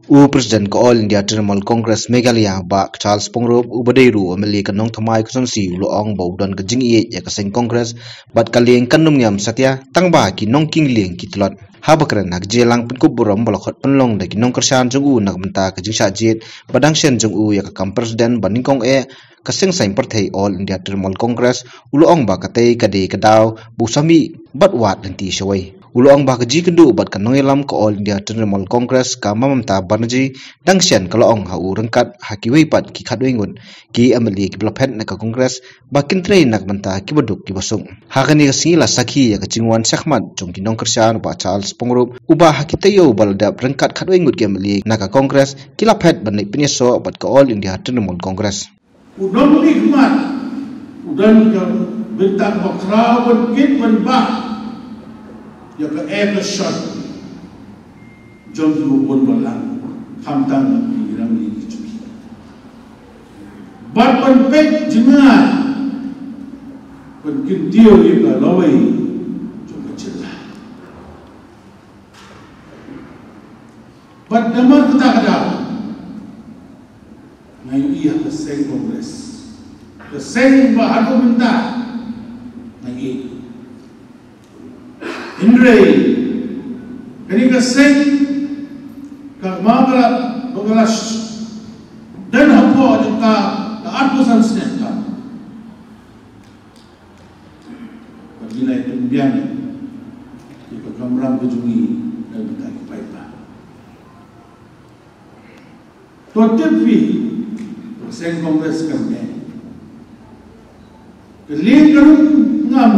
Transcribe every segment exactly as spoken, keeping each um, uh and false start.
U President ka All India Trinamool Congress Meghalaya, Bah Charles Pyngrope, uba dei ruh u M L A ka Nongthymmai Constituency, u la ong ba u don ka jingïeit ïa ka seng Congress bad ka lieng kan ym ñiam satia tang ba ki nongkieng lieng ki tlot. Haba kren ha ka jingïalang pynkup burom ba la khot pynlong da ki nongkyrshan jong u na ka bynta ka jingshah jied ba dang shen jong u ïa ka kam President ba nyngkong eh, ka seng saiñ pyrthei All India Trinamool Congress, u la ong ba katei ka dei ka daw ba u sa mih bad wad lynti shawei. U la ong ba ka jingïakynduh bad ka nongïalam ka All India Trinamool Congress, ka Mamata Banerjee, dang shen, ka la ong, ha u ryngkat ha kiwei pat ki khatwei ngut ki M L A kiba la phet na ka Congress, ba kin trei na ka bynta kiba duk kiba suk. Ha kane ka sngi la sakhi ïa ka jingwan shakhmat jong ki nongkyrshan u Bah Charles Pyngrope, uba ha ki taïew ba la dep ryngkat khatwei ngut ki M L A na ka Congress ki la phet ban leit pynïasoh bad ka All India Trinamool Congress. U nongmihkhmat u don ka bynta kaba khraw ban kit ban bah ïa ka eh ka shon jong ki bun balang, khamtam ki rangli ki jong ki. Bad ban peit jngai ban kyntiew ïa ka lawei jong ka jylla. Bad namar kata ka daw nga ïohi ha ka seng Congress, ka seng ba haduh mynta nga ïohi. Hynrei kane ka seng ka, ma ka la, ba ka la sh-, don hapoh jong ka, ka arphew san snem ka. Bad ngi la ïa pynbiang ïa ka kamram ka jong ngi na ka bynta ki paidbah. To tip phi, ka seng Congress ka meh, ka lieng ka ruh ngam,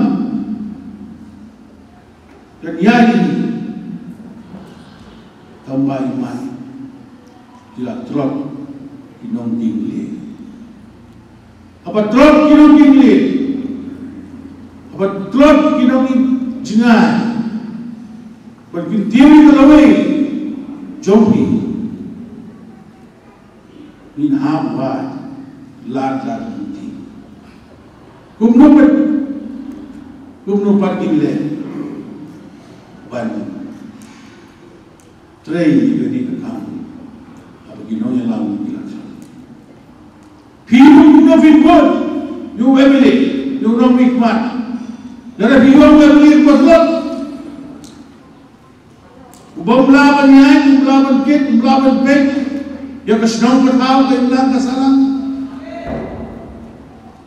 ka nia ïa ngi, tang ba imat ki la tlot ki nongkieng lieng. Haba tlot ki nongkieng lieng, haba tlot ki nongjngai ban kyntiew ïa ka lawei jong phi, ngin hap wad lad lad lynti. Kumno pat, kumno pat ngin leh ban trei ïa kane ka kam haba ki nongïalam ki la khlad? Phi ruh kumno phin bud ïa u M L A, ïa u nongmihkhmat, lada phi ïoh u M L A uba tlot, uba ym lah ban ïaid, ym lah ban kit, ym lah ban peit ïa ka shnong ka thaw, ka imlang ka sahlang?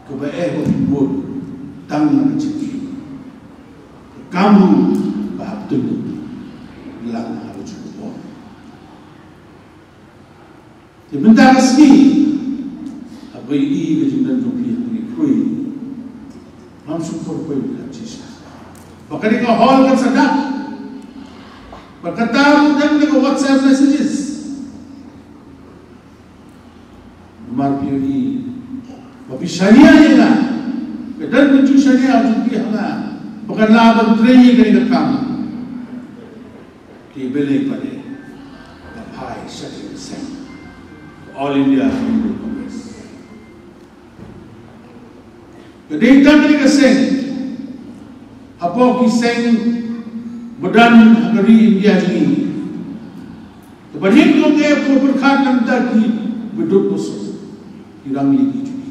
Kaba eh ba phin bud tang na ka jingim. Ka kam ruh ba hap tynjuh lang ha ka jingkupor. Te mynta ka sngi, haba ïohi ka jingdon jong phi ha kane ka khrui, ngam sngewthuh poi ka jingshisha ba kane ka hall kan sa dap. Ba kata ruh dang da ka WhatsApp messages. Namar phi ïohi ba phi shaniah ïa nga, ka don ka jingshaniah jong phi ha nga ba ngan lah ban trei ïa kane ka kam. Te balei pat ka phai sha kane ka seng All India Hindu Congress? Ka dei tang kane ka seng hapoh ki seng ba don ha ka ri India jong ngi, kaba nyngkong eh ba pyrkhat na ka bynta kiba duk ba suk, ki rangli ki jong ngi.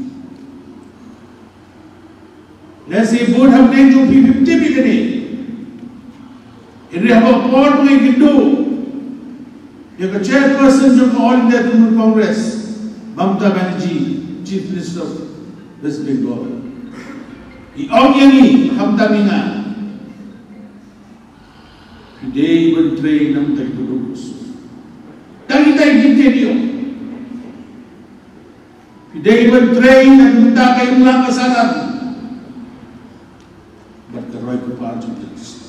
Lehse bun hapdeng jong phi phim tip ïa kane. Hynrei haba por ba ngi kynduh ïa ka chairperson jong ka All India Trinamool Congress, Mamata Banerjee, Chief Minister of West Bengal, i ong ïa ngi, khamtam ïa nga, phi dei ban trei na ka bynta kiba duk ba suk. Tang ita i kyntien i ong. Phi dei ban trei na ka bynta ka imlang ka sahlang bad ka roi ka par jong ka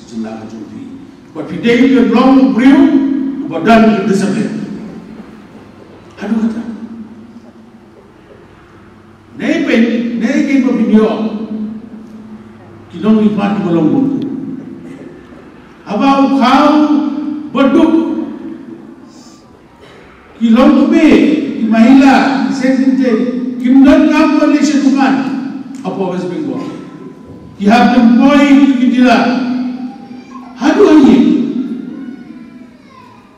jylla ka jong phi. Bad phi dei ban long u briew uba don ka discipline. Haduh katta. Nei pyn, nei kin ba phin ïoh ki nongmihkhmat kiba long bun. Haba u khaw ba duk, ki longkmie, ki mahila, ki seng kynthei, kim don kam ban leit sha dukan hapoh West Bengal. Ki hap ban poi ki jylla haduh hangne.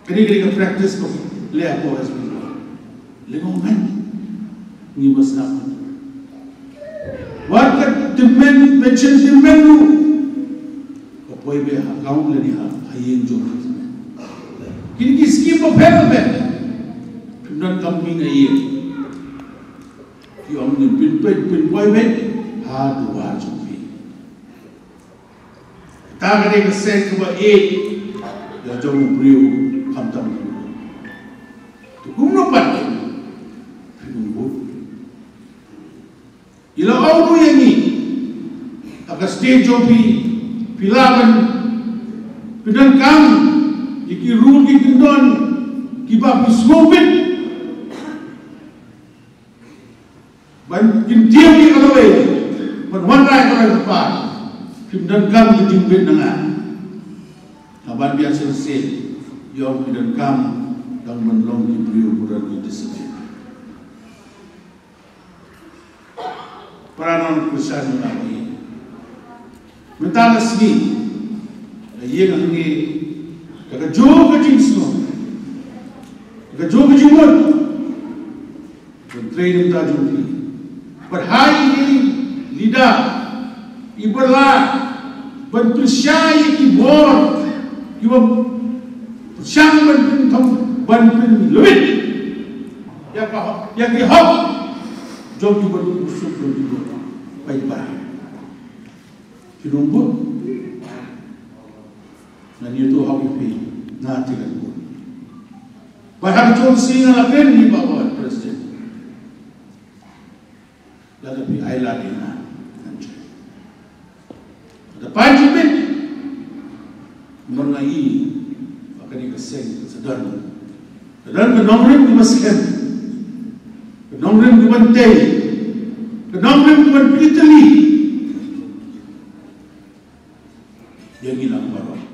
Kane, kane ka practice ko. Leh ko West Bengal. Leh ko ngan. Ngi ba sngap. Wat ka tymmen, pension tymmen ruh ka poi beit ha account lane ha, ha ïing jong ki. Kine ki skim bapher bapher. Pyndonkam ïa ki. Ki ong ngin pynpeit pynpoi beit ha duwar jong phi. Kata ka dei ka seng kaba ïeit ïa jong u briew khamtam u briew. Te kumno pat phi bud? Ïa la ong ruh ïa ngi ha ka state jong phi, phi lah ban pyndonkam ïa ki rule ki kyndon kiba phi sngewbit. Ban kyntiew ïa ka lawei, ban wanrah ïa ka lawei kyrpad, phim donkam ka jingbit na nga. Nga ban biang shisha, ïoh phi donkam tang ban long ki briew ba don ki discipline. Para nongkyrshan jong nga, mynta ka sngi la ïeng hangne da kajuh ka jingsngew, da kajuh ka jingmut. Ban trei na ka bynta jong phi. Bad ha i leader iba lah ban pynshai ïa ki bor kiba pyrshang ban pynthong, ban pynlwit ïa ka, ïa ki hok jong kiba duk suk, jong kiba paidbah. Ki nongbud. Ngan ïathuh hok ïa phi, nga te ngan bud. Bad ha ka jong sngi nga la kren ïa i Bah President. Lada phi ai lad ïa nga, ngan jai. Lada phi ai jingmut, namar nga i ba kane ka seng ka sa don, ka don ka nongrim kaba skhem, ka nongrim kaban tei, ka nongrim kaban pynitylli ïa ngi lang baroh.